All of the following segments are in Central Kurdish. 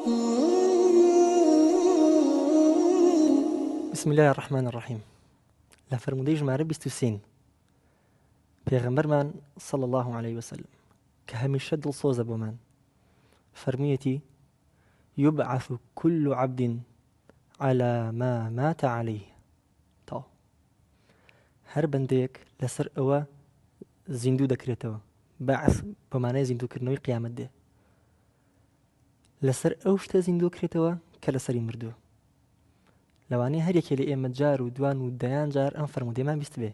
بسم الله الرحمن الرحیم لە فەرموودەی ژمارە 23 پێغەمبەرمان صلی الله عليه وسلم کە هەمیشە دڵسۆزە بۆمان فەرموویەتی يبعث كل عبد على ما مات عليه تەواو هەر بەندەیەک لەسەر ئەوە زیندوو دەکرێتەوە بەعث بە مانای زیندووکردنەوەی قیامەت دێ لەسەر ئەو شتە زیندوو کرێتەوە کە لەسەری مردووە لەوانەیە هەر یەکێ لە ئێمە جار و دوان و دەیان جار ئەم فەرمودەیەمان بیست بێ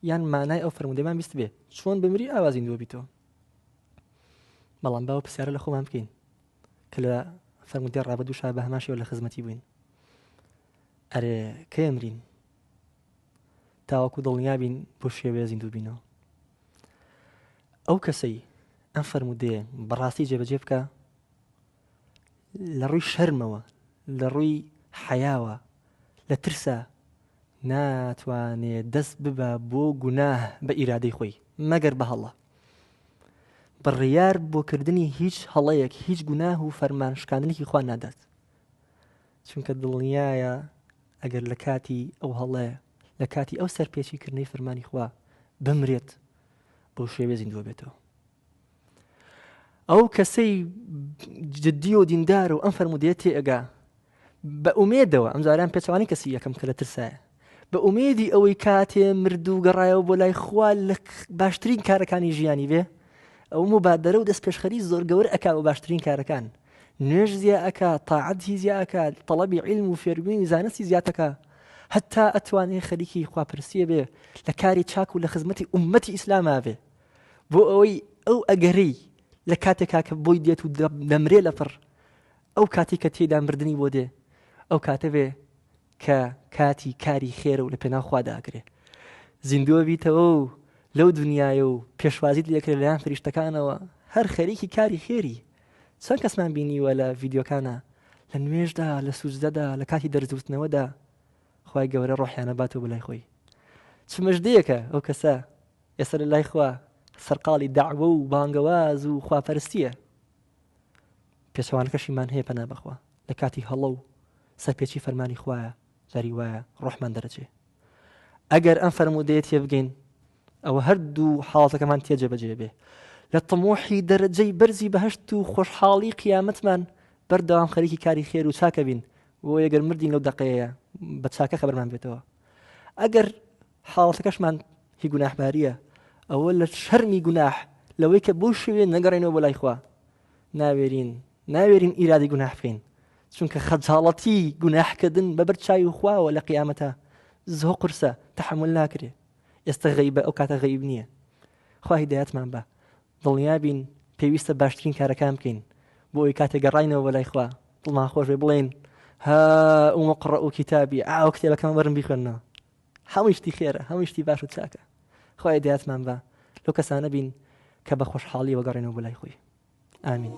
یان مانای ئەو فەرمودەمان بیست بێ چۆن بمری ئاوا زیندووە بیتەوە بەڵام باوە پرسیارە لە خۆمان بکەین کە لە فەرمودەی ڕابردووشا بە هەمان شێوە لە خزمەتی بووین ئەرێ کەی ئەمرین تاوەکو دڵنیا بین بۆ شێوەیە زیندوو بینەوە ئەو کەسەی ئەم فەرمودەیە بەڕاستی جێبەجێ بکە لە ڕووی شەرمەوە لە ڕووی حەیاوە لە ترسا ناتوانێ دەست ببە بۆ گوناه بە ئیرادەی خۆی مەگەر بە هەڵە بڕیار بۆ کردنی هیچ هەڵەیەک هیچ گوناه و فەرمان شکاندنێکی خوا نادات چونکە دڵنیایە ئەگەر لە کاتی ئەو هەڵەیە لە کاتی ئەو سەرپێچی کردنەی فەرمانی خوا بمرێت بەو شێوەیە زیندووە بێتەوە ئەو کەسەی جددی و دیندار و ئەم فەرمودەیە تێئەگا بە ئومێدەوە ئەم جاران پێچوانی کەسی یەکەم کە لە ترسایە بە ئومێدی ئەوەی کاتێ مرد و گەڕایەوە بۆ لای خوا لە باشترین کارەکانی ژیانی بێ ئەو مبادرە و دەست پێشخەری زۆر گەورە ئەکا بە باشترین کارەکان نوێژ زیا ئەکا تاعەت هی زیا ئەکا تەڵەبی عیلم و فێربوونی زانستی زیاتەکا هەتا ئەتوانێ خەریکی خواپەرستیە بێ لە کاری چاک و لە خزمەتی ئومەتی ئیسلاما بێ بۆ ئەوەی ئەو ئەگەرەی لە کاتێکا کە بۆی دێت و دەمرێ لەپڕ ئەو کاتی کە تێدا مردنی بۆ دێ ئەو کاتە بێ کە کاتی کاری خێرە و لە پێناو خوادا ئەکرێ زیندووە بیتەوە و لەو دنیایە و پێشوازیت لێکرێ لەلایەن فریشتەکانەوە هەر خەریکی کاری خێری چەند کەسمان بینیوە لە ڤیدیۆکانە لە نوێژدا لە سوجدەدا لە کاتی دەرزوتنەوەدا خوای گەورە ڕۆحیانە باتەوە بەلای خۆی چ مژدەیەکە ئەو کەسە ئێستا لە لای خوا سەرقاڵی داوە و بانگەواز و خواپەرستیە پێچەوانەکەشیمان هەیە پەنا بەخوا لە کاتی هەڵە و سەرپێچی فەرمانی خوایە جاری وایە ڕۆحمان دەرەچێ ئەگەر ئەم فەرموودەیە تێبگەین ئەوە هەردوو حاڵەتەکەمان تێ جێبەجێ بێ لە طموحی دەرەجەی بەرزی بەهشت و خۆشحاڵی قیامەتمان بەردەوام خەریکی کاری خێر و چاکە بین بۆ ئەگەر مردین لەو دەقەیە بە چاکە خەبەرمان بێتەوە ئەگەر حاڵەتەکەشمان هی گوناحباریە ئەوە لە شەرمی گوناح لەوەی کە بۆ شوێ نەگەڕێنەوە بۆ لای خوا ناوێرین ناوێرین ئیرادی گوناح بکەین چونکە خەجاڵەتی گوناحکردن بەبەر چاوی خواوە لە قیامەتە زۆر قورسە تەحمل ناکرێ ئێستا غەیبە ئەو کاتە غەیب نییە خوا هیدایەتمان بە دڵنیا بین پێویستە باشترین کارەکان بکەین بۆ ئەوی کاتێک گەڕاینەوە بۆ لای خوا دڵمان خۆش بێ بڵێین ها اقرءوا کتابی ئاو کتێبەکەم وەرن بیخوێنەوە هەموو شتی خێرە هەموو شتی باش و چاکە خوا هیدایەتمان بە لەو کەسانە بین کە بە خۆشحاڵیەوە گەڕێنەوە بۆ لای خۆی ئامین.